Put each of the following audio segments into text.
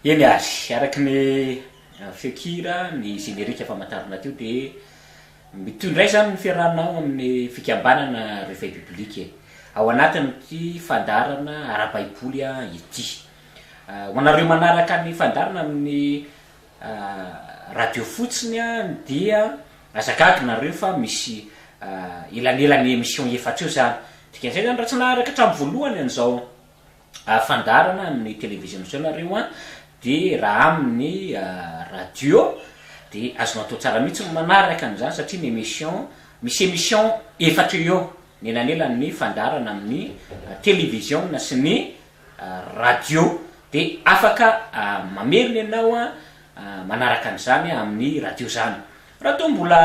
Eny ary, araka ny feon-kira, ny générique famantarana teo dia mitohy indray izany ny fiarahanao amin'ny fikambanana Réveil Biblique e, ao anatin'ity fandaharana ara-baiboly ity. Ho anareo manaraka ny fandaharana amin'ny radio fotsiny dia aza gaga nareo fa misy elanelany émission efatra eo izany. Dikan'izay izany raha tsy naharaka hatramin'ny voalohany an'izao fandaharana amin'ny television zao nareo an, de raha amin'ny radio de azonao atao tsara mihitsy ny manaraka an'izany satria ny émission, misy émission efatra eo eo ny elanelan'ny fandaharana amin'ny television sy ny radio de afaka mamerina ianao an manaraka an'izany amin'ny radio zany. Raha toa mbola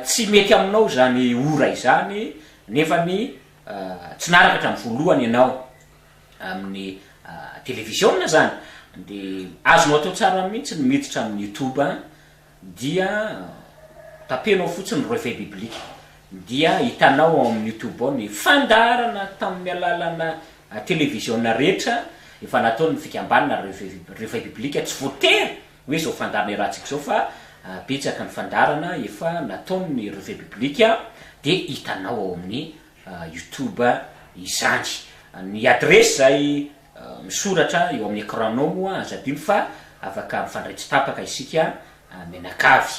tsy mety aminao izany ora izany nefany Tsy naharaka hatramin'ny voalohany ianao amin'ny televiziona zany de azonao atao tsara mihitsy ny miditra amin'ny youtube dia tapenao fotsiny Réveil Biblique dia hitanao ao amin'ny youtube ao ny fandaharana tamin'ny alalana televiziona rehetra efa nataon'ny fikambanana Réveil Biblique, tsy voatery hoe izao fandaharana iarahantsika izao fa betsaka ny fandaharana efa nataon'ny Réveil Biblique dia hitanao ao amin'ny youtube izany. Ny adiresy izay misoratra eo amin'ny écran-nao moa aza adino fa afaka mifandray tsy tapaka isika mianakavy.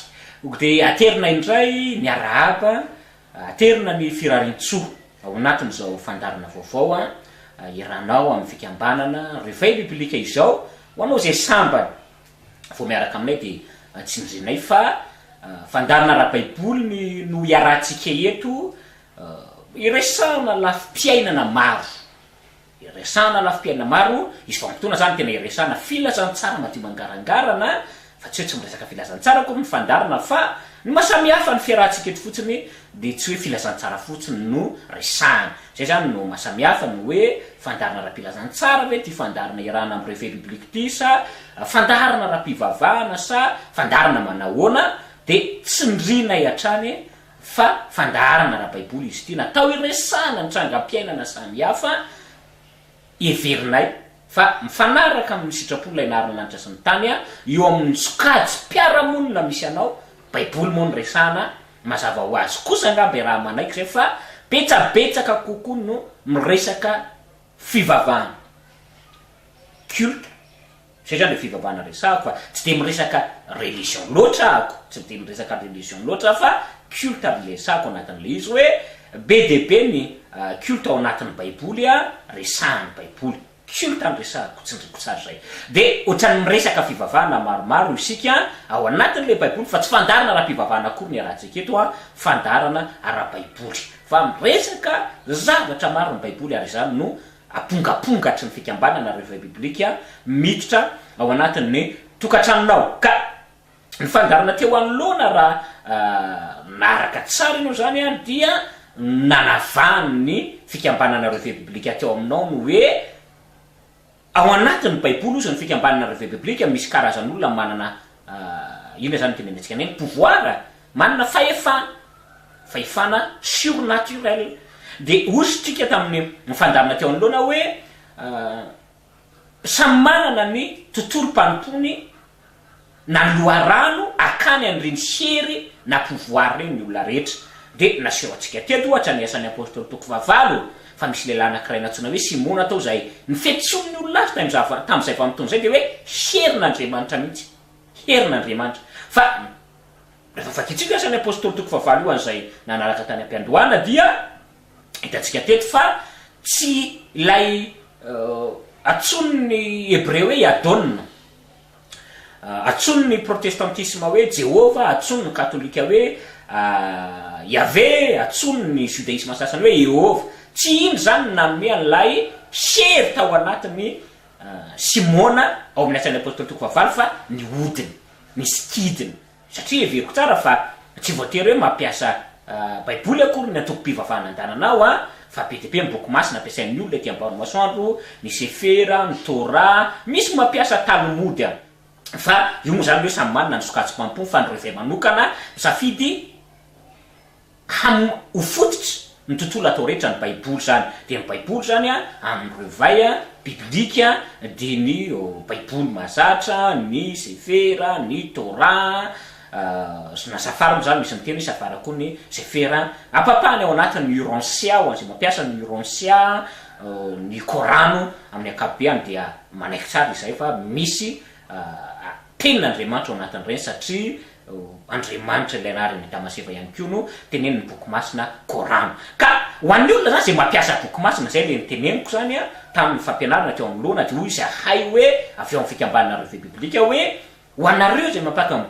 Ok dia aterina indray ny arahaba, aterina ny firariantsoa ao anatin'izao fandaharana vaovao iarahanao amin'ny fikambanana Réveil Biblique izao. Ho anao izay sambany vao miaraka aminay dia tsindrinay fa fandaharana ara-baiboly ny no iarahantsika eto, iresahana lafim-piainana maro, iresahana lafim-piainana maro, izy vanim-potoana izany tena iresahana filazantsara madio mangarangarana, fa tsy hoe tsy miresaka filazantsara akory ny fandaharana fa ny maha samy hafa ny fiarahantsika eto fotsiny dia tsy hoe filazantsara fotsiny no resahana. Izay izany no maha samy hafa ny hoe fandaharana ara-pilazantsara ve ity fandaharana iarahana amin'ny Réveil Biblique ity sa fandaharana ara-pivavahana sa fandaharana manahoana dia tsindrinay hatrany fa fandaharana ara-baiboly izy ity natao hiresahana ny trangam-piainana samihafa Heverinay fa mifanaraka amin'ny sitrapon'Ilay Nahary ny lanitra sy ny tany eo amin'ny sokajim-piarahamonina misy anao, Baiboly moa no resahana, mazava ho azy kosa angamba iaraha manaiky izay fa betsabetsaka kokoa no miresaka fivavahana, culte, Zay zany le fivavahana resahako fa tsy de miresaka religion loatra ahako, tsy de miresaka religion loatra aho fa culte no resahako anatin'le izy hoe be de be ny culte ao anatin'ny baiboly a, resahan'ny baiboly, culte no resahako, tsindriko tsara zay. De ohatran'ny miresaka fivavahana maromaro isika ao anatin'le baiboly fa tsy fandaharana ara-pivavahana akory ny iarahantsika eto a, fandaharana ara-baiboly fa miresaka zavatra maro ny baiboly ary izany no Apongapongatry ny fikambanana Réveil Biblique miditra ao anatin'ny tokantranonao. Ka ny fandaharana teo anoloana raha naharaka tsara ianao izany dia nanavahan'ny fikambanana Réveil Biblique teo aminao ny hoe ao anatin'ny Baiboly ozy ny fikambanana Réveil Biblique misy karazan'olona manana inona izany no tenenentsika an'iny pouvoir manana fahefana fahefana surnaturel. Dia hoy isika tamin'ny fandaharana teo anoloana hoe samy manana ny tontolom-panompoany na ny loharano akany an'ireny hery na pouvoir ireny ny olona rehetra. Dia naseho antsika teto ohatra ny Asan'ny Apostoly toko fahavalo fa misy lehilahy anankiray nantsoina hoe Simona tao izay nifetsonin'ny olona azy tamin'izay vanim-potoana izay dia hoe herin'Andriamanitra mihitsy. Herin'Andriamanitra. Fa Rehefa vakintsika Asan'ny Apostoly toko fahavalo io an'izay nanaraka tany am-piandohana dia hitantsika teto fa tsy ilay antsoin'ny Hebreo hoe Adona, antsoin'ny Protestantisma hoe Jehovah, antsoin'ny Katolika hoe Yahveh, antsoin'ny Judaisma sasany hoe Ehovah. Tsy iny izany no nanome an'ilay hery tao anatin'i Simona ao amin'ny Asan'ny Apostoly toko fahavalo fa ny hodiny, ny sikidiny. Satria heveriko tsara fa tsy voatery hoe mampiasa baiboly akory ny antokom-pivavahana andananao an, fa be dia be ny boky masina ampiasain'ny olona ety ambany masoandro, ny sefera, ny torah, misy mampiasa talmud an. Fa io moa zany hoe samy manana ny sokajim-panompoany fa ny Réveil manokana misafidy ham ho fototra. Ny tontolo atao rehetra, ny baiboly zany. Dia ny baiboly zany an, amin'ny reveil biblique dia ny baiboly mahazatra, ny sefera, ny torah, na safara moa zany misy miteny hoe safara koa ny sefera, ampapahany ao anatin'ny urantia ho an'izay mampiasa ny urantia, ny korano amin'ny ankapobeany dia manaiky tsara izahay fa misy tenin'Andriamanitra ao anatin'ireny satria Andriamanitra ilay anaran'i Adama sy Eva ihany koa no tenenin'ny boky masina Korano. Ka ho an'ny olona zany izay mampiasa boky masina, izay ilay noteneniko zany tamin'ny fampianarana teo anoloana dia hoy izahay hoe avy ao amin'ny fikambanana Revue Biblique hoe ho anareo izay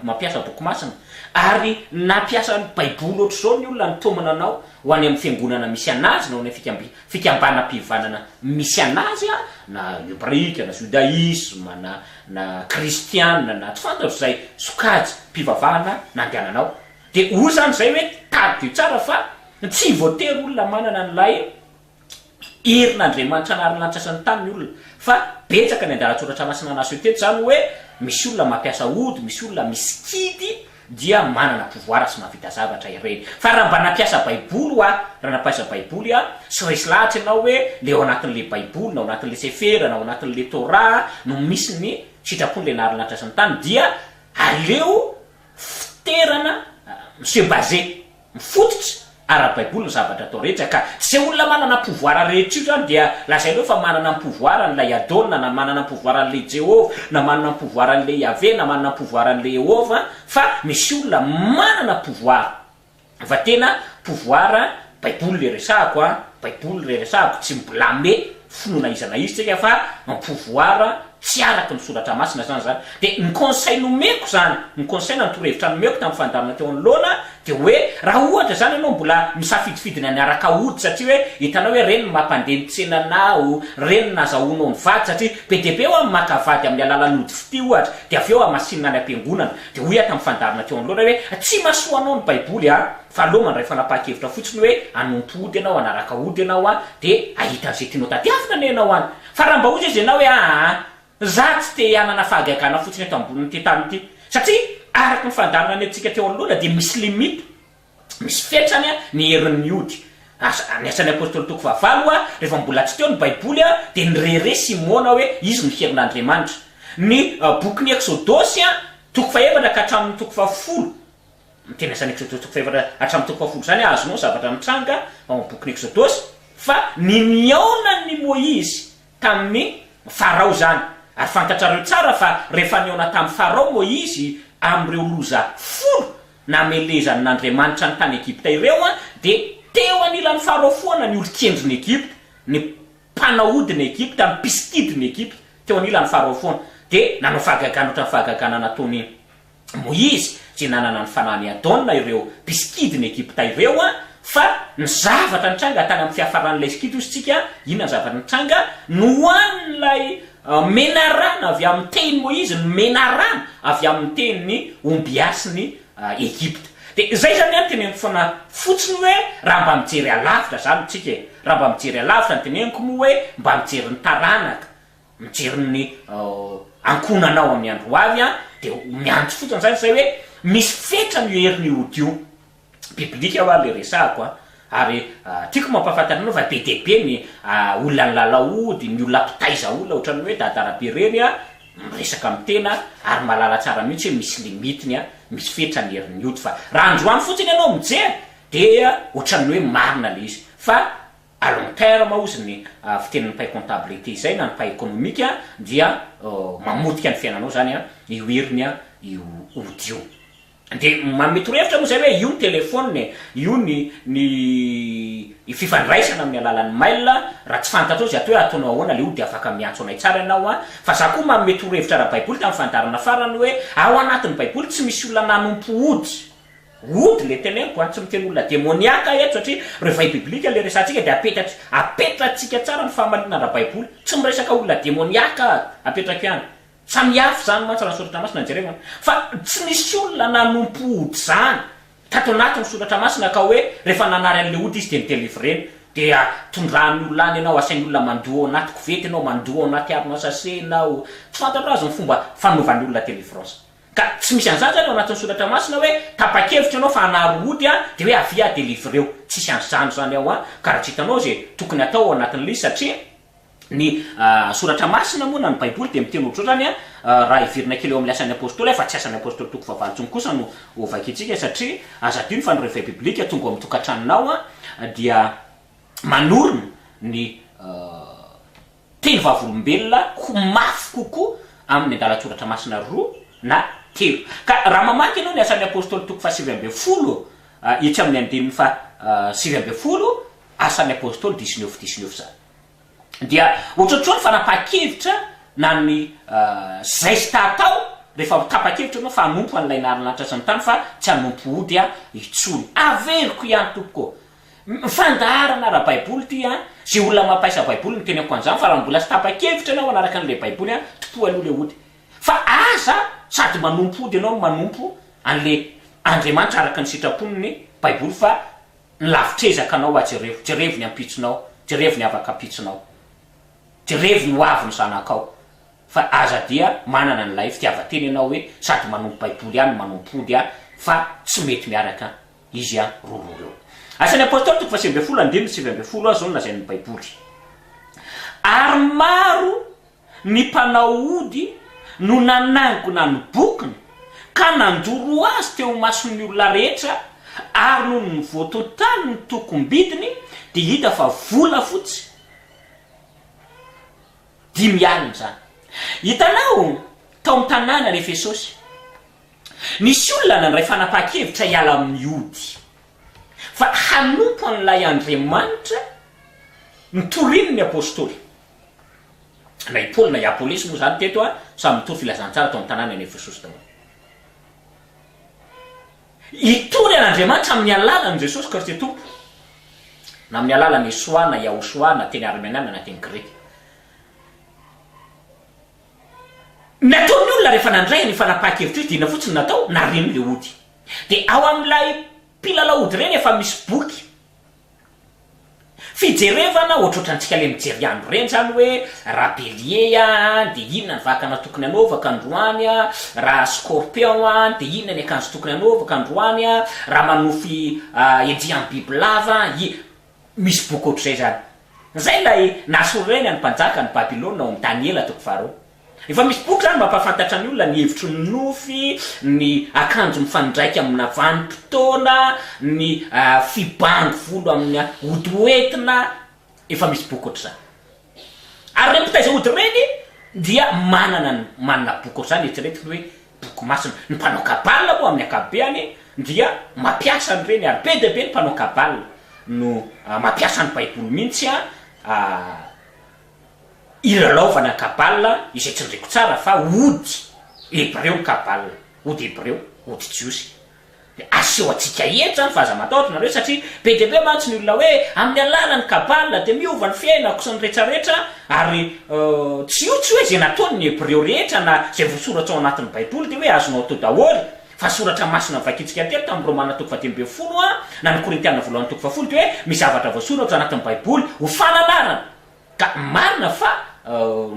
mampiasa boky masina ary nampiasa ny baiboly ohatr'izao ny olona nitaomana anao ho any amin'ny fiangonana misy anazy na ho any amin'ny fikambanam-pihavanana misy anazy na hebraika na judaisme na na kristiana na tsy fantatro izay sokajy mpivavahana nandehananao dia hoy izany izay hoe tadidio tsara fa tsy voatery olona manana an'ilay herin'Andriamanitra anarina lanitra sy ny tany ny olona fa betsaka ny andalan-tsoratra masina naseho teto izany hoe misy olona mampiasa ody misy olona misikidy dia manana pouvoir sy mahavita zavatra ireny. Fa raha mba nampiasa baiboly hoa, raha nampiasa baiboly a, sy resy lahatra ianao hoe le ao anatin'le baiboly na ao anatin'le sefera na ao anatin'le torah no misy ny sitrapon'le nahary lanitra sy ny tany dia aleo fiterana mi-se baser Mifototra ara-baiboly ny zavatra atao rehetra ka tsy izay olona manana pouvoir rehetra io zany dia lazainao fa manana ny pouvoir an'ilay Adona na manana ny pouvoir an'ilay Jehovah na manana ny pouvoir an'ilay Yaveh na manana ny pouvoir an'ilay Ehovah fa misy olona manana pouvoir fa tena pouvoir baiboly le resahako an, baiboly le resahako tsy mi-blamer finoana iza na iza tsika fa un pouvoir tsy araky ny soratra masina zany zany de ny conseil nomeko zany ny conseil na ny torohevitra nomeko tamin'ny fandaharana teo anoloana de hoe raha ohatra zany ianao mbola misafidifidy ny hanaraka ody satria hoe hitanao hoe reny no mampandeha ny tsenanao reny no nazahoanao ny vady satria be dia be hoa maka vady amin'ny alalan'ny ody fitia ohatra de avy eo hamasinina any am-piangonana de hoy aho tamin'ny fandaharana teo anoloana hoe tsy mahasoa anao ny baiboly a Fa aleo mandray fanapahan-kevitra fotsiny hoe hanompo ody ianao, hanaraka ody ianao an, dia hahita an'izay tianao tadiavina anie ianao any. Fa raha mba hoy izy ianao hoe aa, za tsy te hanana fahagagana fotsiny eto ambonin'ity tany ity. Satria araka ny fandaharana nentintsika teo anoloana dia misy limite, misy fetrany ny herin'ny ody. Asa, ny Asan'ny Apostoly toko fahavalo an, rehefa mbola tsy teo ny Baiboly an, dia nirehareha Simona hoe izy no herin'Andriamanitra. Ny bokin'ny Eksodosy an, toko fahefatra ka hatramin'ny toko fahafolo, Miteny asan'ny Eksodosy toko fahefatra hatramin'ny toko fahafolo izany azonao ny zavatra mitranga ao amin'ny bokin'ny Eksodosy fa ny nihaonan'i Moizy tamin'i Farao izany. Ary fantatrareo tsara fa rehefa nihaona tamin'i Farao Moizy amin'ireo loza folo namelezan'Andriamanitra ny tany Egypta ireo dia teo anilan'i Farao foana ny olon-kendrin'i Egypta, ny mpanao odin'i Egypta, ny mpisikidin'i Egypta, teo anilan'i Farao foana. Dia nanao fahagagana ohatran'ny fahagagana nataon'i. Moizy izay nanana ny fanahin'i Adona ireo mpisikidin'i Egypta ireo, fa ny zavatra nitranga tany amin'ny fiafaran'ilay sikidy hozy tsika, inona ny zavatra nitranga? Nohanin'ilay menarana avy amin'ny tehin'i Moizy ny menarana avy amin'ny tehin'ny ombiasin'i Egypta. Dia izay izany an teneniko foana fotsiny hoe raha mba mijery alavitra izany tsika e, raha mba mijery alavitra ny teneniko moa hoe mba mijery ny taranaka, mijery ny ankohonanao amin'ny andro ho avy an, dia miantso fotsiny zany zay hoe misy fetrany io herin'io ody io, biblika hoa le resahako an, ary tiako mampahafantatra anao fa be dia be ny olona nilalao ody, ny olona mpitaiza olona ohatran'ny hoe dada rabe ireny an, miresaka amin'ny tena ary mahalala tsara mihitsy hoe misy limite-ny an, misy fetrany herin'ny ody fa raha androany fotsiny ianao mijery dia ohatran'ny hoe marina le izy fa À long terme hozy ny fitenin'ny mpahay comptabilité izay na ny mpahay économique dia mamotika ny fiainanao zany io heriny io ody io. Dia manome torohevitra moa zay hoe io ny téléphone e, io ny ny fifandraisana amin'ny alalan'ny mail, raha tsy fantatrao izay atao hoe ataonao ahoana le ody dia afaka miantso anay tsara ianao an. Fa za koa manome torohevitra ara-baiboly tamin'ny fandaharana farany hoe ao anatin'ny baiboly tsy misy olona nanompo ody. Ody le teneniko an, tsy miteny olona demoniaka aho eto satria reveil biblique le resahantsika dia apetra apetratsika tsara ny fahamarinana ara-baiboly, tsy miresaka olona demoniaka aho, apetrako ihany. Samy hafa izany mantsy raha ny soratra masina no jerevana, fa tsy nisy olona nanompo ody izany tato anatin'ny soratra masina ka hoe rehefa nanary an'le ody izy dia ni-delivrena, dia tondrahan'ny olona any ianao, asain'ny olona mandoa ao anaty koveta ianao, mandoa ao anaty harona sachet ianao, tsy fantatro azy ny fomba fanaovan'ny olona delivrance. Ka tsy misy an'izany zany ao anatin'ny soratra masina hoe tapa-kevitra ianao fa hanary ody an, dia hoe avia aho delivreo. Tsisy an'izany zany ao an, ka raha tsy hitanao ze tokony atao ao anatin'ilay izy satria ny soratra masina moa na ny baiboly dia miteny ohatr'izao zany an, raha hiverina kely eo amin'ny asan'ny apostoly aho fa tsy asan'ny apostoly toko fahavalo intsony kosa no ho vakintsika satria aza adino fa ny réveil biblique tonga ao amin'ny tokantranonao an dia manorina ny Teny vavolombelona ho mafy kokoa amin'ny andalan-tsoratra masina roa na telo. Ka raha mamaky ianao ny Asan'ny Apostoly toko faha-19 etsy amin'ny andininy faha 19, Asan'ny Apostoly dix-neuf dix-neuf izany, dia ohatrohatran'ny fanapahan-kevitra na ny zesta atao rehefa tapa-kevitra ianao fa hanompo an'ilay narinanitra sy ny tany fa tsy hanompo ody intsony. Averiko ihany tompoko ô, Fandaharana ara-baiboly ity an! Ze olona mampaisa baiboly no teneniko an'izany fa raha mbola tsy tapa-kevitra ianao hanaraka an'ilay baiboly an, tompoy aloha le ody. Fa aza sady manompo ody ianao no manompo an'le Andriamanitra araka ny sitrapony ny baiboly fa ny lavitr'ezaka anao a jerevo, jerevo ny ampitsonao, jerevo ny avak'ampitsonao, jerevo ny ho avin'ny zanakao fa aza dia manana an'ilay fitiavan-tena ianao hoe sady manompo baiboly ihany no manompo ody an fa tsy mety miaraka Izy a roroa reo. Asan'ny Apostoly toko faha-19 andininy 19 a zao no lazain'ny Baiboly, Ary maro ny mpanao ody no nanangona ny bokiny ka nandoro azy teo imason'ny olona rehetra, ary nony nivoatotaly ny tokom-bidiny dia hita fa volafotsy 50 izany. Hitanao, tao amin'ny tanànan'i Efesosy, Nisy olona nandray fanapahan-kevitra hiala amin'ny ody, fa hanompo an'ilay Andriamanitra nitoriany ny apostoly. Na i Paoly na i Apolesy moa izany teto, samy nitory filazantsara tao amin'ny tanàna any Efesosy daholo. Hitory an'Andriamanitra amin'ny alalan'i Jesosy Kristy Tompo, na amin'ny alalan'i Yeshoa na Yahoshuah na teny armeniana na teny grika. Ny ataon'ny olona rehefa nandray an'io fanapahan-kevitra io dia inona fotsiny no natao? Nariany ilay ody. Dia ao amin'ilay mpilalao ody ireny efa misy boky fijerevana ohatrohatrantsika ilay mijery andro ireny izany hoe raha bélier aho dia inona ny vakana tokony hanaovako androany, raha scorpion aho dia inona ny akanjo tokony hanaovako androany, raha manofy enjehan'ny bibilava aho, Misy boky ohatr'izay izany. Izay ilay nahasorena ny mpanjaka ny Babylona ao amin'ny Daniela toko faharoa. Efa misy boky izany mampahafantatra ny olona ny hevitry ny nofy, ny akanjo mifandraika amina vanim-potoana, ny fibango volo amina ody hoentina. Efa misy boky ohatr'izany. Ary ireny mpitaiza ody ireny dia manana ny manana boky ohatr'izany eritreretiko ny hoe boky masina. Ny mpanao kabal moa amin'ny ankapobeany dia mampiasa an'ireny ary be dia be ny mpanao kabal no mampiasa ny baiboly mihitsy hilalaovana kabal izay tsindriko tsara fa ody hebreo ny kabal, ody hebreo, ody jiosy. Dia aseho antsika eto izany fa aza matahotra nareo satria be dia be mantsy ny olona hoe amin'ny alalan'ny kabal dia miova ny fiainako sy ny retsaretra ary tsy io tsy hoe izay nataony ny hebreo rehetra na izay voasoratra ao anatin'ny baiboly dia hoe azonao atao daholo fa soratra masina novakintsika teto tamin'ny romana toko faha-15 na ny korintiana voalohany toko fahafolo dia hoe misy zavatra voasoratra ao anatin'ny baiboly ho fananarana ka marina fa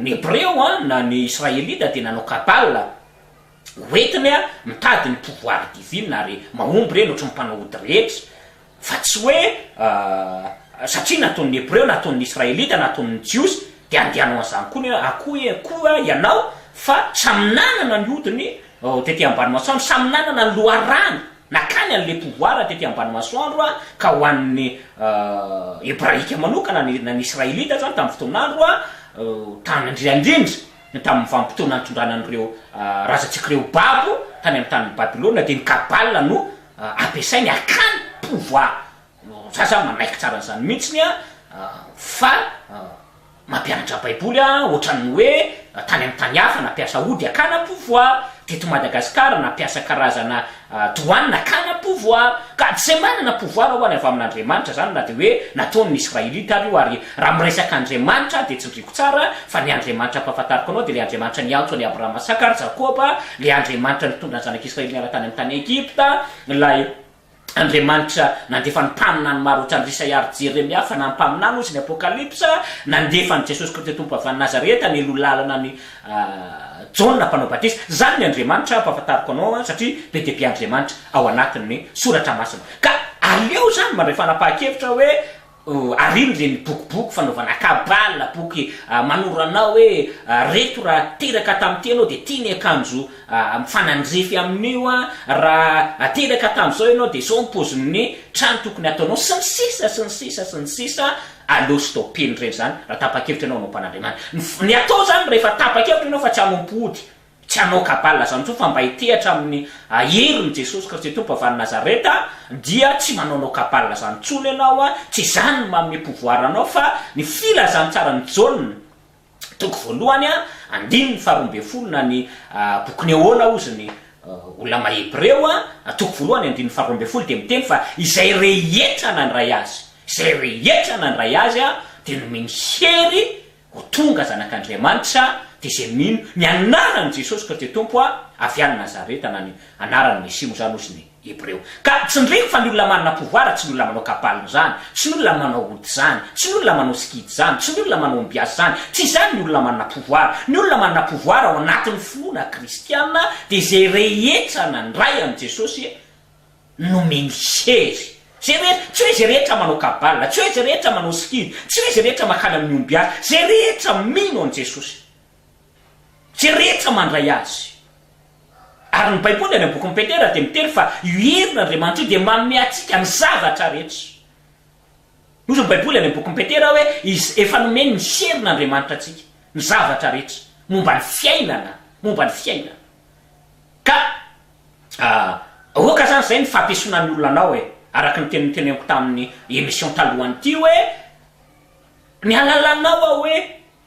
ny hebreo na ny israelita dia nanao kabal Hoentiny mitady ny pouvoir divine ary mahomby ireny ohatry ny mpanao ody rehetra fa tsy hoe satria nataon'ny hebreo na ataon'ny israelita na ataon'ny jiosy dia andeha hanao an'izany koa ny akoa koa ianao fa samy nanana ny odiny tety ambany masoandro samy nanana ny loharano nakany an'le pouvoir tety ambany masoandro ka ho an'ny hebraika manokana na ny israelita zany tamin'ny fotoan'andro tany indrindra Ny tamin'ny vanim-potoana nitondrana an'ireo razantsika ireo babo tany amin'ny tanin'i Babylona dia ny Kabbale no ampiasainy hakany pouvoir. Za zany manaiky tsara an'izany mihitsiny an, fa mampianatra baiboly an, ohatran'ny hoe tany amin'ny tany hafa nampiasa ody hakana pouvoir, teto Madagasikara nampiasa karazana Douane nakana pouvoir. Ka tsy manana pouvoir ho'a ny avy amin'Andriamanitra zany na dia hoe nataon'ny Israelita ary io ary raha miresaka Andriamanitra aho dia tsindriako tsara fa ny Andriamanitra ampahafantariko anao dia ilay Andriamanitra niantso an'i Abrahama Isaka ary Jakoba, ilay Andriamanitra nitondra ny zanak'Israely niala tany amin'ny tany Egypta, ilay. Andriamanitra nandefa ny mpaminany maro ohatran'i Isaia ary Jeremia fa na mpaminany hozy ny Apokalypsa, nandefa an'i Jesosy Kristy Tompo avy any Nazareta nialoha lalana an'i Jaona mpanao batisa. Izany ny Andriamanitra ampahafantariko anao satria be dia be Andriamanitra ao anatin'ny Soratra Masina. Ka aleo izany mandray fanapahan-kevitra hoe Ary iny ireny boky boky fanaovana kabal, boky manoro anao hoe reto raha teraka tamin'ity ianao dia ity ny akanjo mifanandrify amin'io, raha teraka tamin'izao ianao dia izao ny paozin'ny trano tokony hataonao sy ny sisa sy ny sisa sy ny sisa, aleo stopper-ny ireny izany raha tapa-kevitra ianao hanompo an'Andriamanitra. Ny atao izany rehefa tapa-kevitra ianao fa tsy hanompo ody, Tsy hanao kabala zany intsony fa mba hitehatra amin'ny herin'i Jesosy Kristy Tompo avy any Nazareta dia tsy manaonao kabala zany intsony ianao a, tsy izany no manome pouvoir anao fa ny filazantsaran'i Jaona toko voalohany a, andininy faha 12 na ny bokin'i Eona hozy ny olona mahay hebreo a, toko voalohany andininy faha 12 dia miteny fa izay rehetra nandray azy, izay rehetra nandray azy a dia nomeny hery Ho tonga zanak'Andriamanitra dia izay mino ny anaran'i Jesosy Kristy Tompo avy any Nazareta na ny anaran'ny Mesia moa izany hozy ny Hebreo. Ka tsindriko fa ny olona manana pouvoir tsy ny olona manao kabalina izany, tsy ny olona manao ody izany, tsy ny olona manao sikidy izany, tsy ny olona manao ombiasy izany, tsy izany ny olona manana pouvoir. Ny olona manana pouvoir ao anatin'ny finoana kristiana dia izay rehetra nandray an'i Jesosy nomeny hery. Izay rehetra, tsy hoe izay rehetra manao kabala, tsy hoe izay rehetra manao sikidy, tsy hoe izay rehetra mankany amin'ny ombiasy, izay rehetra mino an'i Jesosy, izay rehetra mandray Azy. Ary ny Baiboly any amin'ny bokin'i Petera dia miteny fa io herin'Andriamanitra io dia manome antsika ny zavatra rehetra. Hoy ny Baiboly any amin'ny bokin'i Petera hoe izy efa nomeny ny herin'Andriamanitra antsika, ny zavatra rehetra, momba ny fiainana, momba ny fiainana. Ka Aoka zany zay ny fampiesona ny olona anao e! Araka ny teny noteneniko tamin'ny émission talohan'ity hoe ny halalanao aho hoe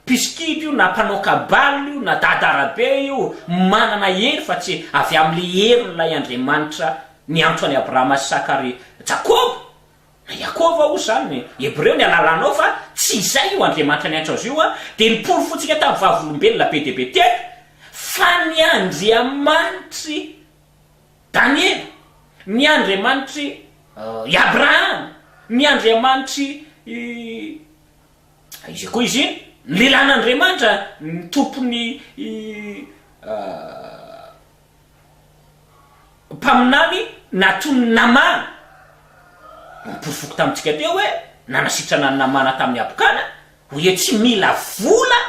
mpisikidy io na mpanao kabal io na dadarabe io manana hery fa tsy avy amin'le herin'ilay Andriamanitra niantso an'i Abrahama sy Isaka ary Jakoba Na Iakova oa zany ny Hebreo ny alalanao fa tsy izay io Andriamanitra niantso azy io a, dia niporofotsika tamin'ny vavolombelona be dia be teto fa ny Andriamanitr'i Daniela, ny Andriamanitr'i i Abrahama, ny Andriamanitr'i i iza koa izy iny? Ny lehilahin'Andriamanitra, ny tompon'ny i Mpaminany natonin'i Namàna. Noporofoko tamintsika teo hoe nanasitrana an'i Namàna tamin'ny habokana, hoe tsy mila vola,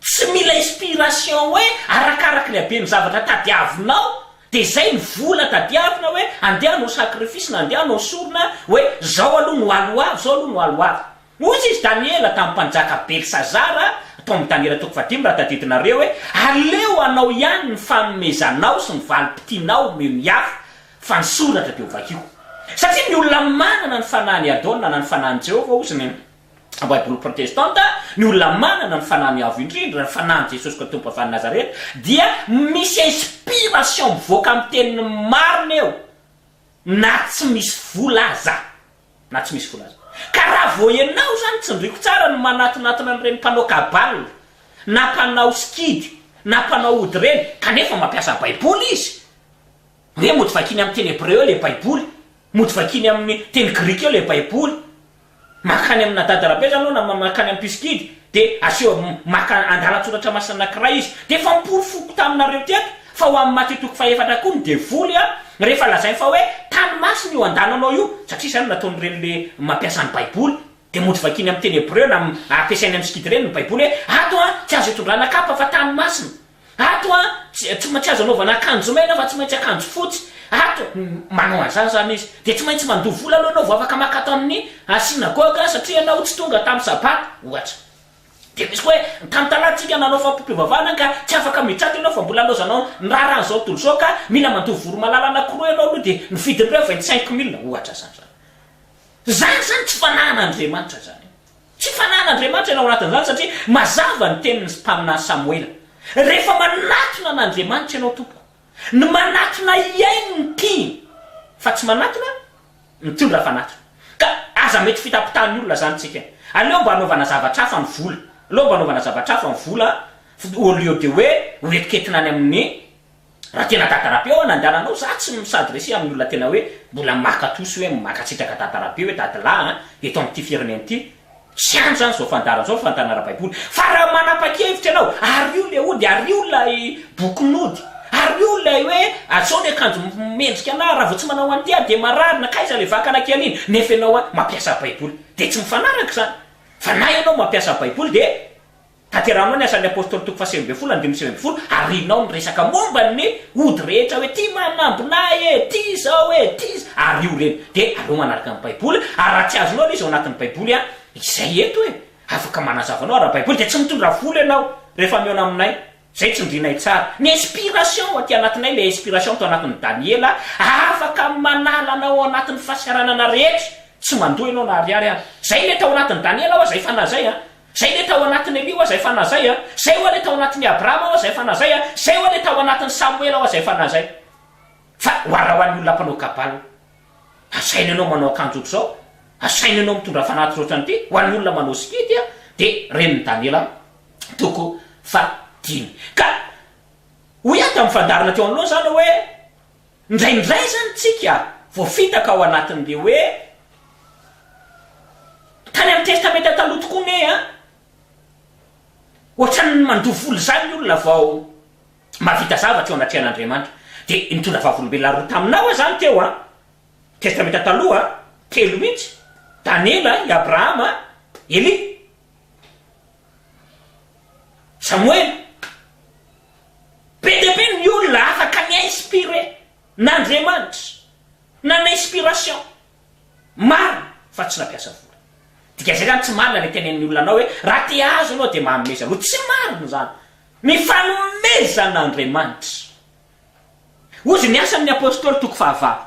tsy mila inspiration hoe arakaraky ny haben'ny zavatra tadiavinao dia izay ny vola tadiavina hoe andeha hanao sacrifice na andeha hanao sorona hoe zao aloha no aloavy, zao aloha no aloavy. Hoy izy Daniela tamin'ny mpanjaka Belsazara, tao amin'ny Daniela toko fahadimy raha tadidinareo hoe, Aleo anao ihany ny fanomezanao sy ny valim-pitianao omeo ny hafa, fa ny soratra dia hovakiko. Satria ny olona manana ny fanahin'i Adona na ny fanahin'i Jehovah, hozy ny Baiboly protestanta, ny olona manana ny fanahin'ny Avo Indrindra, ny fanahin'i Jesosy Kristy Tompo avy any Nazareta, dia misy inspiration mivoaka amin'ny teniny marina eo, na tsy misy vola aza. Na tsy misy vola aza. Ka raha vao ianao izany tsindriako tsara ny manatonatona an'ireny mpanao kabal na mpanao sikidy na mpanao ody ireny kanefa mampiasa baiboly izy, hoe mody vakiany amin'ny teny hebreo eo ilay baiboly, mody vakiany amin'ny teny grika eo ilay baiboly, Mankany amina dada rabe zany anao na mankany am pisikidy de aseo maka andalan-tsoratra masina anakiray izy de efa miporofoko taminareo teto fa ho amin'ny Matio toko fahefatra koa ny devoly a rehefa lazainy fa hoe tany masina io andananao io satria izany no nataon'ireny le mampiasa ny baiboly de mody vakiany amin'ny teny hebreo na ampiasainy amin'ny sikidy ireny ny baiboly hoe ato a tsy azo itondrana kapa fa tany masina Ato an, tsy tsy azo anaovana akanjo mena fa tsy maintsy akanjo fotsy, ato, manao an'izany izany izy, dia tsy maintsy mandoa vola aloha ianao vao afaka maka ato amin'ny synagoga satria ianao tsy tonga tamin'ny sabata, ohatra. Dia misy koa hoe, tamin'ny talata isika nanao fampom-pivavahana ka tsy afaka miditra ato ianao fa mbola laozanao ny raharahan'izao tontolo izao ka mila mandoa voromahalala anankiroa ianao aloha dia ny vidin'ireo 25 mille, ohatra izany izany. Izany izany tsy fanahin'Andriamanitra izany. Tsy fanahin'Andriamanitra ianao anatin'izany satria mazava ny tenin'ny mpaminany Samoela. Rehefa manatona an'Andriamanitra ianao tompoko, ny manatona hihaino ny tiany fa tsy manatona mitondra fanatona. Ka aza mety fitapitahan'ny olona zany tsika. Aleo mba anaovana zavatra hafa ny vola. Aleo mba anaovana zavatra hafa ny vola au lieu de hoe hoentiketina any amin'ny. Raha tena Dada Rabe ao anandananao, za tsy mi-s'adresser amin'ny olona tena hoe mbola maka tosy hoe mankasitraka Dada Rabe hoe dadilahy an, eto amin'ity firenena ity. Tsy any zany zao fandaharana zao, fandaharana ara-baiboly. Fa raha manapa-kevitra ianao, ario le ody, ario ilay bokin'ody, ario ilay hoe zao ny akanjo mendrika anah, raha vao tsy manao an'ity aho dia marary, nankaiza ilay vakana kely iny, nefa ianao an mampiasa baiboly. Dia tsy mifanaraka izany. Fa na ianao mampiasa baiboly dia Tanterahinao ny Asan'ny Apostoly toko faha-19 andininy 19, arinao ny resaka momba ny ody rehetra hoe ty manambina ahy e, ty izao e, ty iz, ario ireny. Dia aleo manaraka ny Baiboly, ary raha tsy azonao ilay izy ao anatin'ny Baiboly an, izay eto e, afaka manazava anao ara-baiboly, dia tsy mitondra vola ianao rehefa mihaona aminay, izay tsindrinay tsara. Ny inspiration aty anatinay, ilay inspiration tao anatin'i Daniela, afaka manala anao ao anatin'ny fahasahiranana rehetra, tsy mandoa ianao na ariary ary. Izay ilay tao anatin'i Daniela hoa, izay fanahy izay an. Zay le tao anatin'i Elia oa zay fanahy zay a, zay oa le tao anatin'i Abrahama oa zay fanahy zay a, zay oa le tao anatin'i Samoela oa zay fanahy zay. Fa oara ho an'ny olona mpanao kabal, asaina ianao manao akanjo ohatr'izao, asaina ianao mitondra fanatitra ohatran'ity, ho an'ny olona manao sikidy a, dia renin'i Daniela toko fahadimy. Ka hoy aho tamin'ny fandaharana teo anoloana izany hoe, Indraindray izany tsika voafitaka ao anatin'le hoe tany amin'ny testamenta taloha tokoa ne an! Ohatran'ny mandoa vola izany ny olona vao mahavita zavatra eo anatrehan'Andriamanitra. Dia nitondra vavolombelona roa taminao aho izany teo an! Testamenta taloha an! Telo mihitsy, Daniela, i Abrahama, Elia. Samoela. Be dia be ny olona afaka ni-inspirer n'Andriamanitra, nanana inspiration. Marina fa tsy nampiasa vola. Dikan'izay izany tsy marina ilay tenenin'ny olona anao hoe raha te hahazo ianao dia manomeza aloha. Tsy marina izany. Ny fanomezan'Andriamanitra. Hozy ny Asan'ny Apostoly toko fahavalo.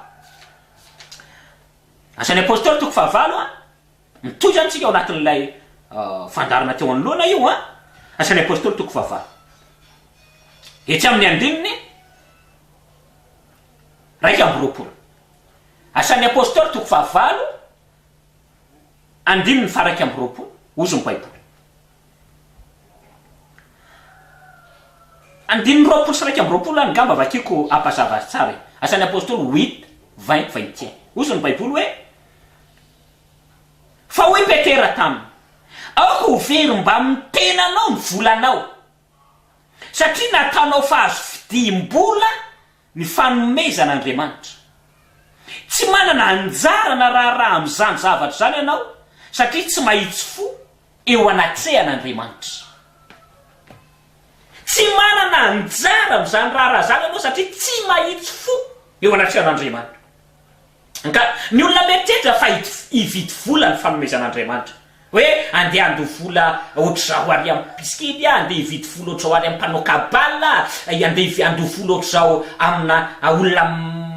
Asan'ny Apostoly toko fahavalo an. Mitohy izany isika ao anatin'ilay fandaharana teo anoloana io an! Asan'ny Apostoly toko fahavalo. Etsy amin'ny andininy 21. Asan'ny Apostoly toko fahavalo, andininy faha-21, hozy ny Baiboly. Andininy 21 angamba vakiko hampazava azy tsara e. Asan'ny Apostoly huit, 20, 21. Hozy ny Baiboly hoe. Fa hoy Petera taminy, Aoka ho very mbamin'ny tenanao ny volanao, satria nataonao fahazo fidiam-bola ny fanomezan'Andriamanitra. Tsy manana anjara na raharaha amin'izany zavatra izany ianao, satria tsy mahitsy fo eo anatrehan'Andriamanitra. Tsy manana anjara amin'izany raharaha izany ianao, satria tsy mahitsy fo eo anatrehan'Andriamanitra. Ka ny olona mieritreritra fa hividy vola ny fanomezan'Andriamanitra. Hoe andeha handoa vola ohatr'izao ary amin'ny mpisikidy aho, andeha hividy vola ohatr'izao ary amin'ny mpanao cabale aho, andeha handoa vola ohatr'izao amina olona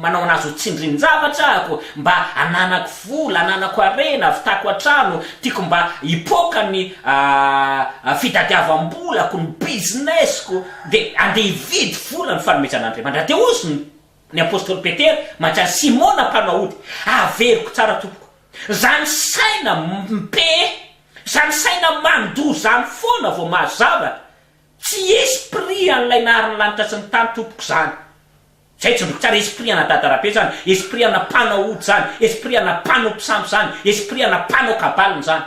manao an'azy ho tsindrin-javatra ahako, mba hananako vola, hananako harena, havitako an-trano, tiako mba hipoaka ny fitadiavam-bolako, ny business-ko, dia andeha hividy vola ny fanomezan'Andriamanitra. Dia hozy ny Ny apostoly Petera mantsy an'i Simona mpanao ody. Averiko tsara tompoko. Zany saina mpe, zany saina mandoa zany foana vao mahazo zavatra. Tsy esprit an'ilay nahary ny lanitra sy ny tany tompoko zany. Zay tsindriko tsara, esprit ana dadarabe zany, esprit ana mpanao ody zany, esprit ana mpanompo sampy zany, esprit ana mpanao kabalina zany.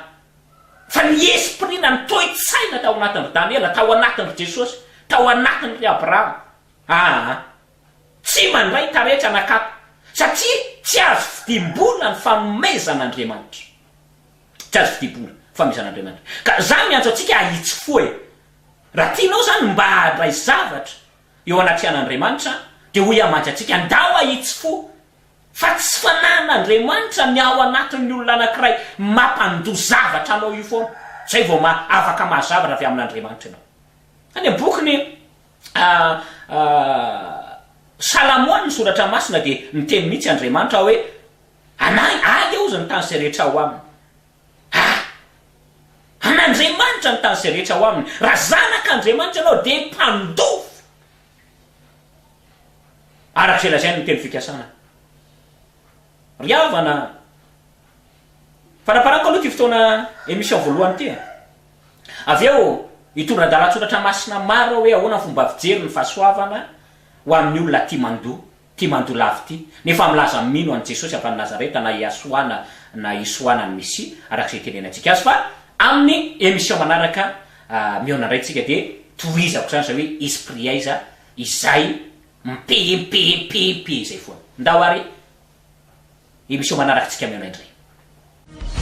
Fa ny esprit na ny toe-tsaina tao anatin-dry Daniela, tao anatin-dry Jesosy, tao anatin-dry Abrahama. Aa. Tsy mandray taretra na kapa, satria tsy azo vidiam-bola ny fanomezan'Andriamanitra. Tsy azo vidiam-bola ny fanomezan'Andriamanitra. Ka za miantso antsika hahitsy fo e! Raha tianao zany mba handray zavatra eo anatrehan'Andriamanitra dia hoy aho mantsy antsika, ndao hahitsy fo, fa tsy fanan'Andriamanitra ny ao anatin'ny olona anankiray mampandoa zavatra anao io foana, zay vao ma afaka mahazo zavatra avy amin'Andriamanitra ianao. Any amin'ny bokin'i Salamo any ny soratra masina dia miteny mihitsy Andriamanitra hoe anay ahy ozy ny tany izay rehetra ao aminy. Ah! An'Andriamanitra ny tany izay rehetra ao aminy. Raha zanak'Andriamanitra ianao dia mpandova. Araka izay lazainy ny teny fikasana. Ry havana, faraparako aloha ity fotoana émission voalohany ity e. Avy eo, hitondra andalan-tsoratra masina maro aho hoe ahoana ny fomba fijery ny fahasoavana. ho amin'ny olona tia mandoa, tia mandoa lafo ity, nefa milaza mino an'i Jesosy avy any Nazareta na Yahshua na na Yeshua na ny Mesia araka izay itenenantsika azy fa amin'ny émission manaraka mihaona indray tsika dia tohizako izany izay hoe esprit aiza izay mi-payer mi-payer mi-payer mi-payer izay foana. Ndao ary émission manaraka tsika mihaona indray.